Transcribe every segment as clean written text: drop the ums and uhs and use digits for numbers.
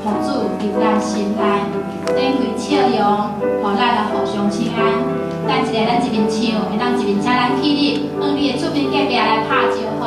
予主入咱心內，展開笑容，予咱來互相請安。等一下，咱一面唱，會當一面請咱起立，向你的厝邊隔壁來拍招呼。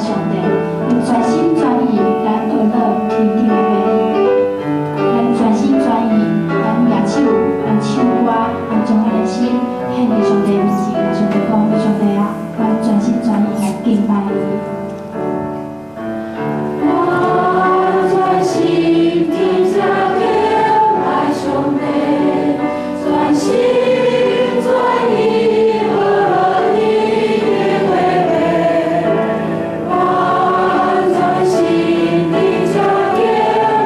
上帝，用全心全意來學樂天頂的父。咱全心全意，咱舉手，咱唱歌，咱將咱的心獻佇上帝面前，共上帝講：上帝啊，我全心全意來敬拜你。我專心伫遮敬拜上帝，專心專意學樂你的話。我專心伫遮敬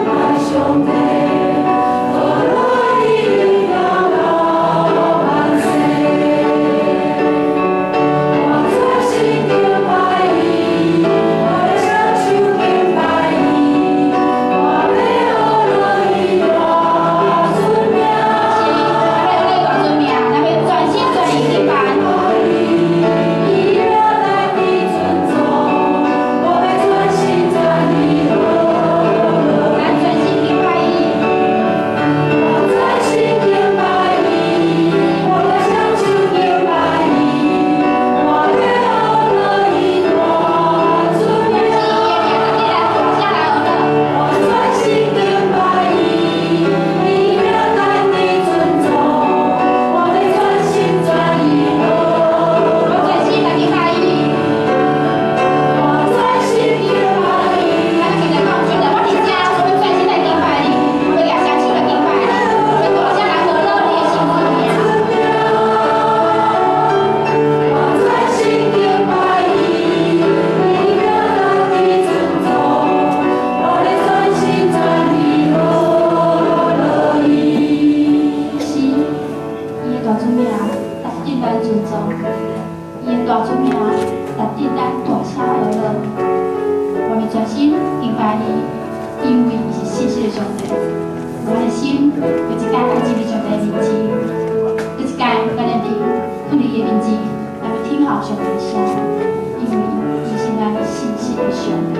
拜上帝，學樂伊名到萬世。我專心敬拜伊，我欲雙手敬拜伊，我欲學樂伊大尊名。是，咱欲學樂大尊名，咱欲全心全意敬拜。伊名值得尊崇，我欲專心專意學樂。咱專心敬拜伊。我專心敬拜伊，我欲雙手敬拜伊，我欲學樂伊大尊名。是伊的名，值得咱大聲來學樂。我專心敬拜伊，伊名值得尊崇，我欲專心專意學我專心來敬拜伊。我專心敬拜伊。咱現在講，現在我佇遮，我欲專心來敬拜你，我欲舉雙手來敬拜你，我欲大聲來學樂你的聖潔名。我專心敬拜伊，伊名值得尊崇，我欲專心專意學樂伊。是，伊的大尊名值得咱尊重，伊的大尊名值得咱大聲學樂。我們專心敬拜伊，因為伊是信實的上帝。咱的心閣一擺愛進佇上帝面前，閣一擺咱的靈放佇伊的面前，咱欲聽候上帝的聲，因為伊是咱信實的上帝。